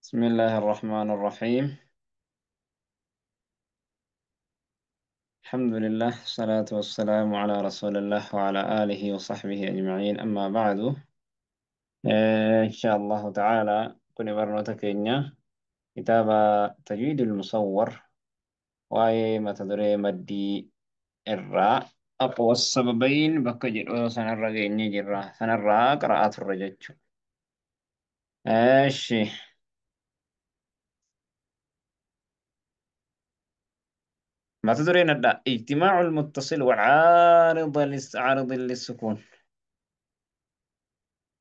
بسم الله الرحمن الرحيم. الحمد لله، الصلاة والسلام على رسول الله وعلى آله وصحبه أجمعين، أما بعد. إن شاء الله تعالى كن برنوتك كتاب تجويد المصور وأي ما تدري مدي الراء أقوى السببين بكجر سنرى جرة سنرى قراءة الرجل. ماشي، ما تدري ندى اجتماع المتصل وعارض عارض للسكون،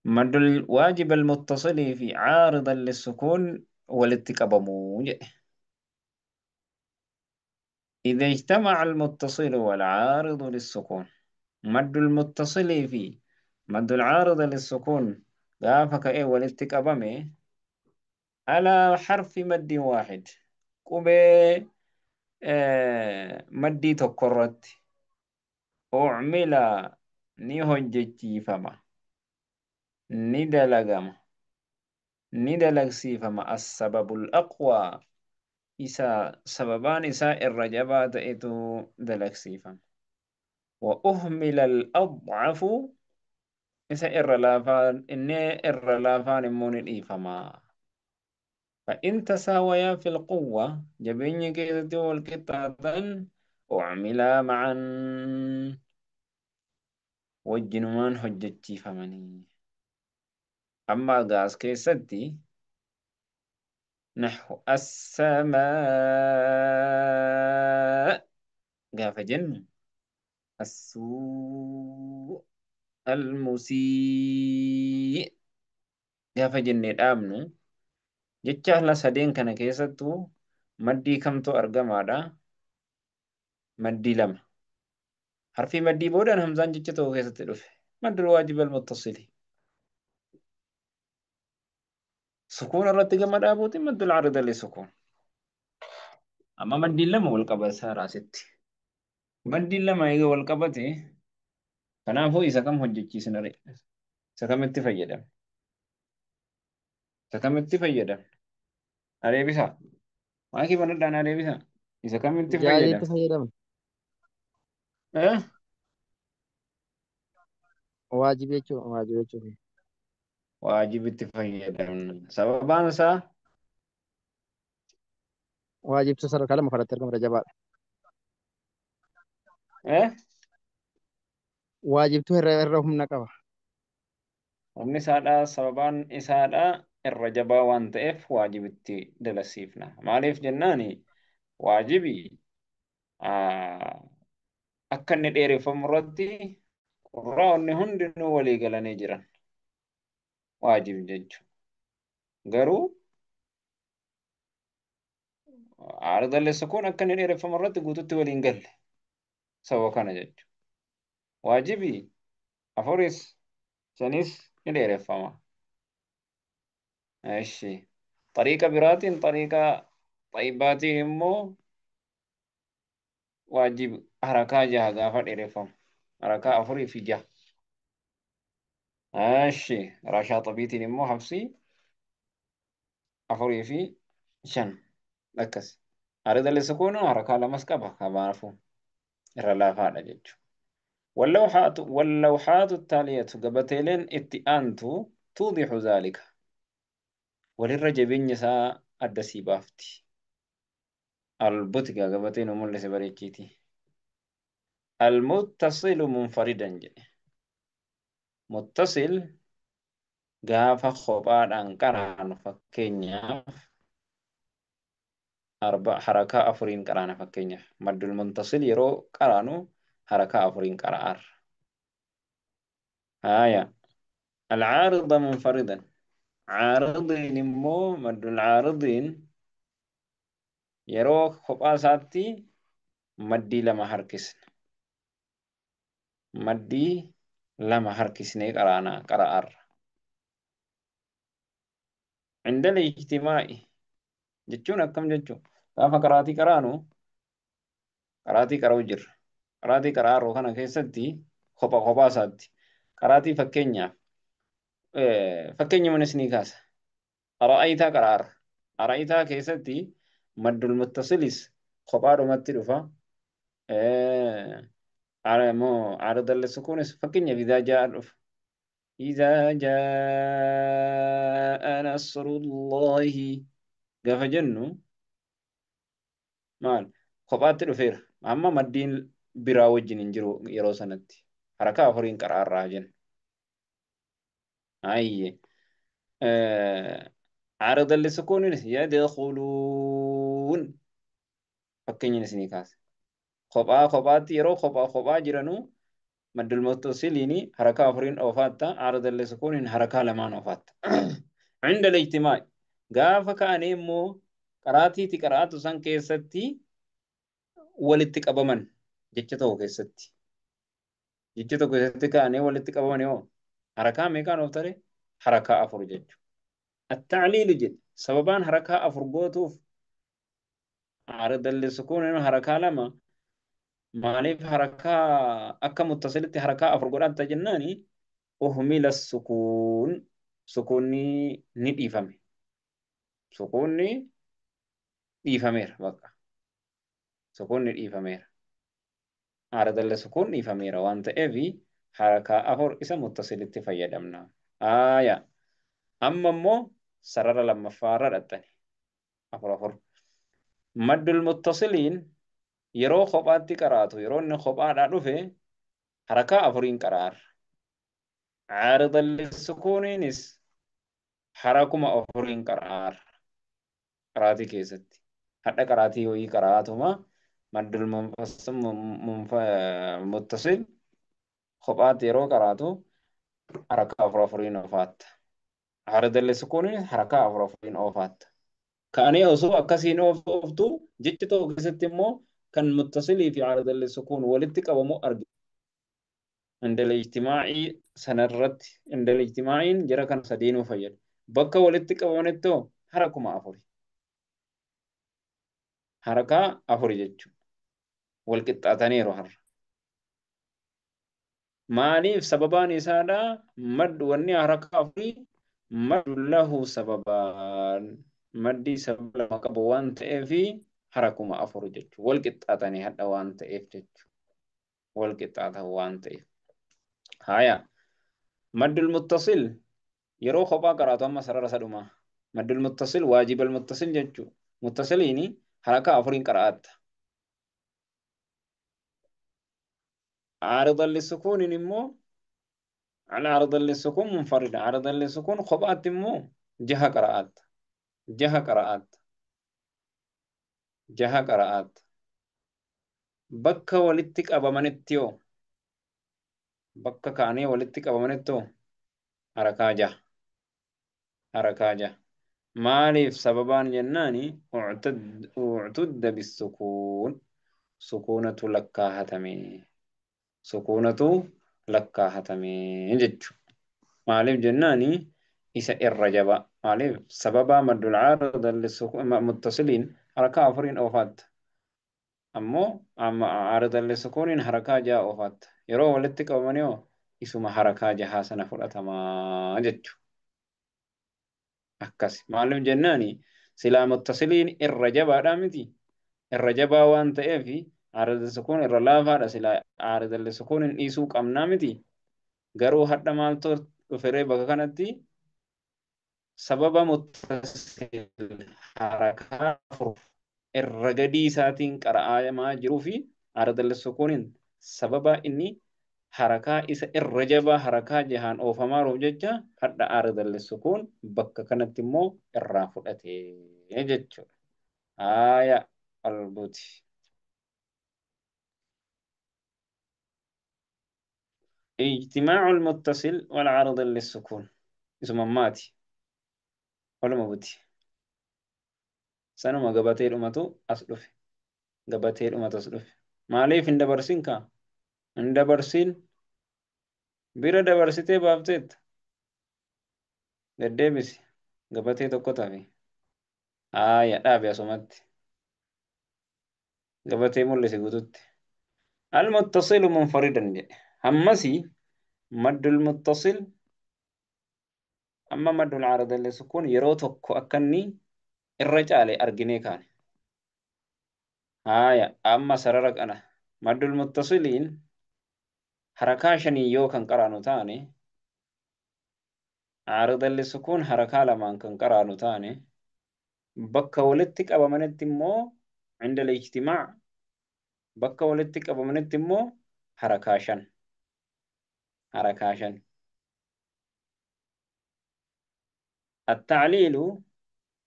مد الواجب المتصل في عارض للسكون والاتكبموج. إذا اجتمع المتصل والعارض للسكون، مد المتصل في مد العارض للسكون غافك إيه والاتكبمي على حرف مد واحد قبي مدي تكرت أعمل نهجتي فما ندلغم ندلغسي فما السبب الأقوى إسا سببان إساء الرجبات إتو دلغسي فما وأهمل الأضعف إسا إرلافان إني إرلافان مون الإيفما. فإن تساويا في القوة جبين كيزتي والكتاتن أعملا معا وجنمان حجتي فمني. أما غاز كيستي نحو السماء غاف جن السوء المسيء غاف جن الأمن jecha la sadeen kana keessattuu maddii kamtu argamaadha? Maddii lama. Harfii maddii boodaan hamzaan jecha tokko keessatti dhufe. Maddul waajib al-muttasili. Sukuun irratti gama dhaabuutiin maddul caarida li sukuun. Amma maddiin lama wal qabata raasitti. Maddiin lama eega wal qabate kanaafuu isa kam hojjechiisna ree? Isa kamitti fayyadamna? Isa kamitti fayyadamna? Adeebisaa. Maakii banadhaan adeebisaa. Isa kamitti Jaaziitti fayyadamna? fayyadamna. Eh? Waajiba jechuudha. Waajiba jechuudha. Waajibitti fayyadamna. Sababaan isaa Waajibtu sadarkaa lammaffaa argama irra jabaadha. eh? Waajibtu irra humna qaba. Humni isaadhaa sababaan isaadhaa irra jabaa waan ta'eef waajibitti dalasiifna. Maaliif jennaani waajibi akka inni dheereffamu irratti qurraa'onni hundinuu walii galanii jiran waajib jechuudha. Garuu aarda sukuun akka inni dheereffamu irratti guututti waliin galle sababa kana jechuudha. Waajibi afuris shanis ni dheereffama. Eshi. Xariiqa biraatiin xariiqa xayyibaatiin immoo waajib harakaa jaha gaafa dheereffamu. Harakaa afurii fi jaha. Eshi. Rashaa xabiitiin immoo hafsii afurii fi shan. Akkas. Aarda sukuun harakaa lamas qaba. Kanaafuu irra laafaadha jechuudha. واللوحات التالية قبتيلين اتئانت توضح ذلك وللرجبين يسا الدسي بافتي البتقى قبتين مولس بريكيتي المتصل منفردا جي. متصل قافة خبار أنقران فكينيا أربع حركة أفرين قران فكينيا مد المنتصل يرو قرانو حركة أفرين قرار. آية العارض منفردا عارضين مو مد العارضين يرو خبا ساتي مدي لما حركسن مدي لما حركسني قرانا قرار عند الاجتماع جتشون كم جتشو كافا قراتي قرانو قراتي قراو جر قراتي قرارو كان كيستي خبا خبا ساتي قراتي فكينيا فكينيا من سني كاس أرأيت قرار Araayitaa keessatti maddul muttasilis kophaadhumatti dhufa. Immoo caarada sukuunis fakkeenyaaf idaa jaa'a dhufa. إذا جاء نصر الله gaafa jennu maal kophaatti dhufeera. Amma maddiin biraa wajjin hin jiru yeroo sanatti. Harakaa afuriin qaraarraa jenna. Ayyee. عرض للسكون يدخلون fakkeenya isinii kaase. Kophaa kophaatti yeroo kophaa kophaa jiranuu maddul muttasiliini harakaa afuriin oofaatta عرض للسكون harakaa lamaan oofaatta. عند الاجتماع gaafa ka'anii immoo qaraatiiti qaraatu san keessatti walitti qabaman jecha tokko keessatti. Jecha tokko keessatti ka'anii walitti qabaman yoo harakaa meeqaan ooftare? Harakaa afur jechuudha. التعليل jedhe sababaan harakaa afur gootuuf عرض للسكون harakaa lama maaliif harakaa akka muttasilitti harakaa afur godhatta jennaani أهمل السكون sukuunni ni dhiifame. Sukuunni dhiifameera bakka. Sukuunni dhiifameera. عرض للسكون dhiifameera waan ta'eef harakaa afur isa muttasilitti fayyadamna. Aayaa. Amma immoo sarara lammaffaarra dhaxxani. Afur afur. Maddul muttasiliin yeroo kophaatti qaraatu yeroo inni kophaadhaa dhufe harakaa afuriin qaraara. عارض للسكونiinis harakuma afuriin qaraara. Qaraatii keessatti. Hadha qaraatii wayii qaraatuma maddul muttasil kophaatti yeroo qaraatu harakaa afur afuriin oofatta. عارض للسكون harakaa afur afuriin oofatta. Ka'anii osoo akkasiin ooftu jecha tokko keessatti immoo kan muttasilii fi عارض للسكون walitti qabamu argina. عند الاجتماع sanarratti عند الاجتماعin jara kana sadeenuu fayyada. Bakka walitti qabamanitti hoo harakuma afuri. Harakaa afuri jechuudha. Wal qixxaataniiru har'a. Maaliif sababaan isaadhaa maddu wanni harakaa afurii maddu lahu sababaan maddii sababa lama qabu waan ta'eefi harakuma afur jechuudha. Wal qixxaatanii hadha waan ta'eef jechuudha. Wal qixxaatan waan ta'eef. Haya. Maddul muttasil yeroo kophaa qaraatu amma sarara sadhumaa. Maddul muttasil waajibal muttasil jechuudha. Muttasiliini harakaa afuriin qara'atta. عارضا للسكون immoo على عرض للسكون منفرد عرض للسكون kophaatti immoo jaha qara'atta. Jaha qara'atta. Jaha qara'atta. Bakka walitti qabamanitti yoo bakka ka'anii walitti qabamanitti hoo harakaa jaha. Harakaa jaha. Maaliif sababaan jennaani uctudda bissukuun sukuunatu lakkaahatame. Sukuunatu lakkaahatame jechuudha. Maaliif jennaani isa irra jaba. Maaliif sababaa maddul caarada muttasiliin harakaa afuriin oofatta. Ammoo amma caarada lisukuuniin harakaa jaha oofatta. Yeroo walitti qabamanii hoo isuma harakaa jahaa sana fudhatamaa jechuudha. Akkas maaliif jennaani silaa muttasiliin irra jabaadhaa miti. Irra jabaa waan ta'eef caarada sukuun irra laafaadha silaa caarada sukuuniin dhiisuu qabnaa miti. Garuu hadha maaltu dhuferee bakka kanatti sababa muttasil harakaa afur irra gadii isaatiin qara'amaa jiruu fi caarada sukuuniin sababa inni harakaa isa irra jabaa harakaa jahaan oofamaa jiruuf jecha hadha caarada sukuun bakka kanatti immoo irraa fudhate jechuudha. Haaya albuuti. اجتماع المتصل والعرض للسكون اسمه ماتي ولا مبوتي sanuma gabatee dhumatu as dhufe gabatee dhumatu as dhufe maaliif hin dabarsin kaa hin dabarsin bira dabarsitee baafteetta gaddeebisi gabatee tokko tafe haaya dhaabe asumatti gabatee mul'isi guututti المتصل منفردا jedhe hammasi مد المتصل amma مد العارض للسكون yeroo tokko akka inni Irra caale arginee kaane. Haaya amma sarara kana maddul muttasiliin harakaa shanii yoo kan qaraanu taane caaridalli sukuun harakaa lamaan kan qaraanu taane bakka walitti qabamanitti immoo cinda al-ijtimaac bakka walitti qabamanitti immoo harakaa shan harakaa shan. التعليل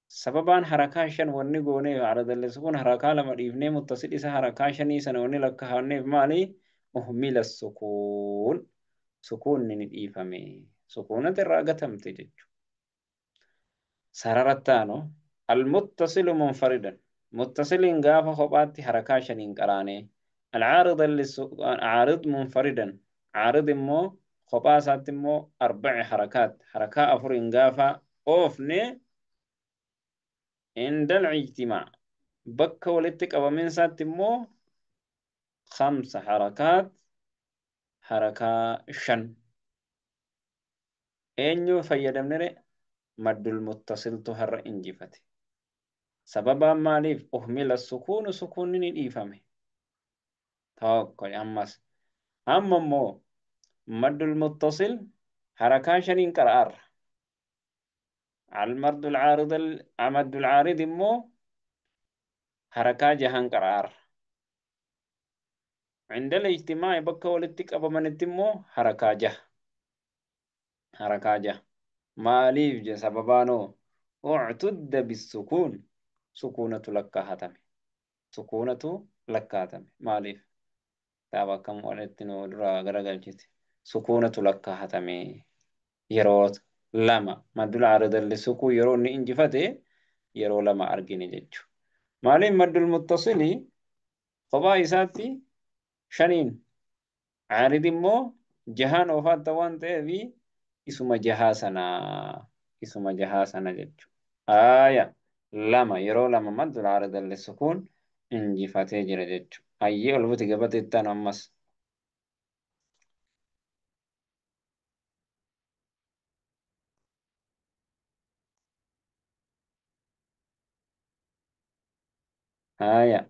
sababaan harakaa shan wanni gooneef caaridalli sukuun harakaa lama dhiifnee muttasil isa harakaa shanii sana wanni lakkaa'anneef maali? Uhmila sukuun sukuunni ni dhiifame sukuunatu irraa gatamte jechuudha. Sararattaano المتصل منفردا متصل gaafa kophaatti harakaa shaniin qaraane العارض عارض منفردا عارض immoo kophaa isaatti immoo arba'i harakaat harakaa afuriin gaafa oofne عند الاجتماع bakka walitti qabaminsaatti immoo خمس حركات harakaa shan eenyu fayyadamnere maddul muttasiltu har'a injifate. Sababaan maaliif uhmila sukuunu sukuunni ni dhiifame. Tokko ammas amma immoo maddul muttasil harakaa shaniin qara'aarra. Almaddul caarid maddul caarid immoo harakaa jahan qara'aarra. عند الاجتماع bakka walitti qabamanitti immoo harakaa jaha. Harakaa jaha. Maaliif je sababaanoo uctudda bisukuun sukuunatu lakkaa'atame. Sukuunatu lakkaa'atame. Maaliif? Kitaaba akkam walitti nu dura garagalchite. Sukuunatu lakkaa'atame. Yeroo lama maddul caaridalli sukuu yeroo inni injifate yeroo lama argine jechuudha. Maaliif maddul muttasilii kophaa isaatti shaniin caarid immoo jahaan oofatta waan ta'eef isuma jahaa sana jechuudha. Haaya lama yeroo lama maddul caaridalli sukuun injifatee jira jechuudha. Hayyee ol buti gabatee itti aanu ammas. Haaya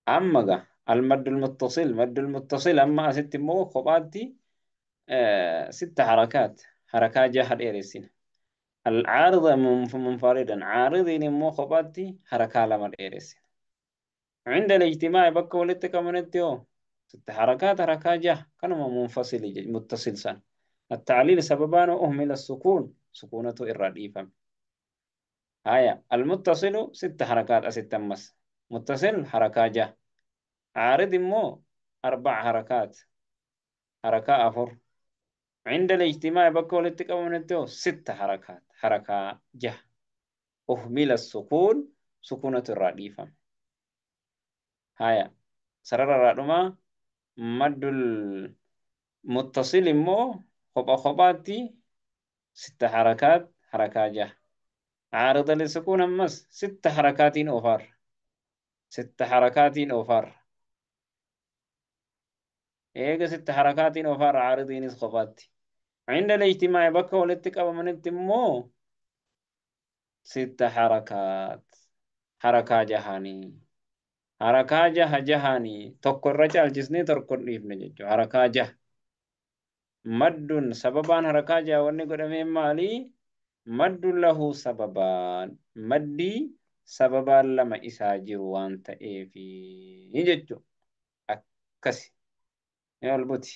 amma gaa المد المتصل مد المتصل أما asitti immoo kophaatti ست حركات harakaa jaha dheeressina. العارض منفردا عارضين immoo kophaatti harakaa lama dheeressina. عند الاجتماع bakka walitti qabamanitti hoo ست حركات harakaa jaha kanuma munfasil muttasil sana. التعليل سببان أهمل السكون سكونته irraa dhiifame. هايا المتصل ست حركات asitti ammas متصل harakaa jaha. عارض immoo أربع حركات harakaa afur. عند الاجتماع bakka walitti qabamanitti hoo ست حركات harakaa jaha. أهمل السكون سكونatu irraa dhiifame. هايا sarara irraa dhumaa maddul muttasil immoo kopha kophaatti ست حركات harakaa jaha. عارض للسكون ammas ست حركaatiin oofaarra. ست حركaatiin oofaarra. Eega ست حركaatiin oofaarra caaridiinis kophaatti. عند الاجتماع bakka walitti qabamanitti immoo ست حركات harakaa jahanii. Harakaa jaha jahanii tokko irra caalchisnee tokko hin dhiifne jechuudha. Harakaa jaha. Maddun sababaan harakaa jaha wanni godhamee maali? Maddun lahu sababaan. Maddii sababaan lama isaa jiru waan ta'eefi jechuudha. Akkasi. Mee ol buti.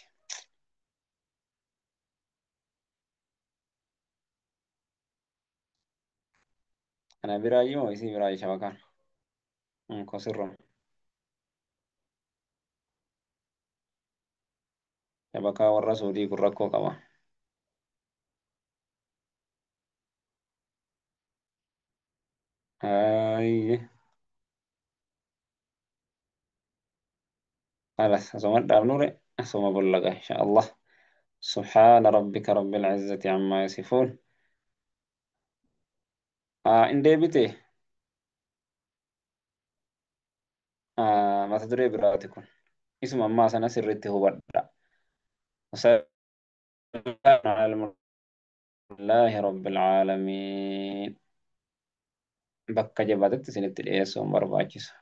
Ana biraayyuu moo isii biraayyuu shabakaan? Kosirruma. Shabakaa warra Suudii kun rakkoo qaba. Haayye. خلاص asuma dhaabnure asuma bullaga insha Allah. سبحان ربك رب العزة عما يصفون. In deebite mata duree biraati kun. Isuma ammaa sana sirriitti hubadha. وسلام على الله رب العالمين. Bakka jabaatetti isinitti dhiyeessuun barbaachisa.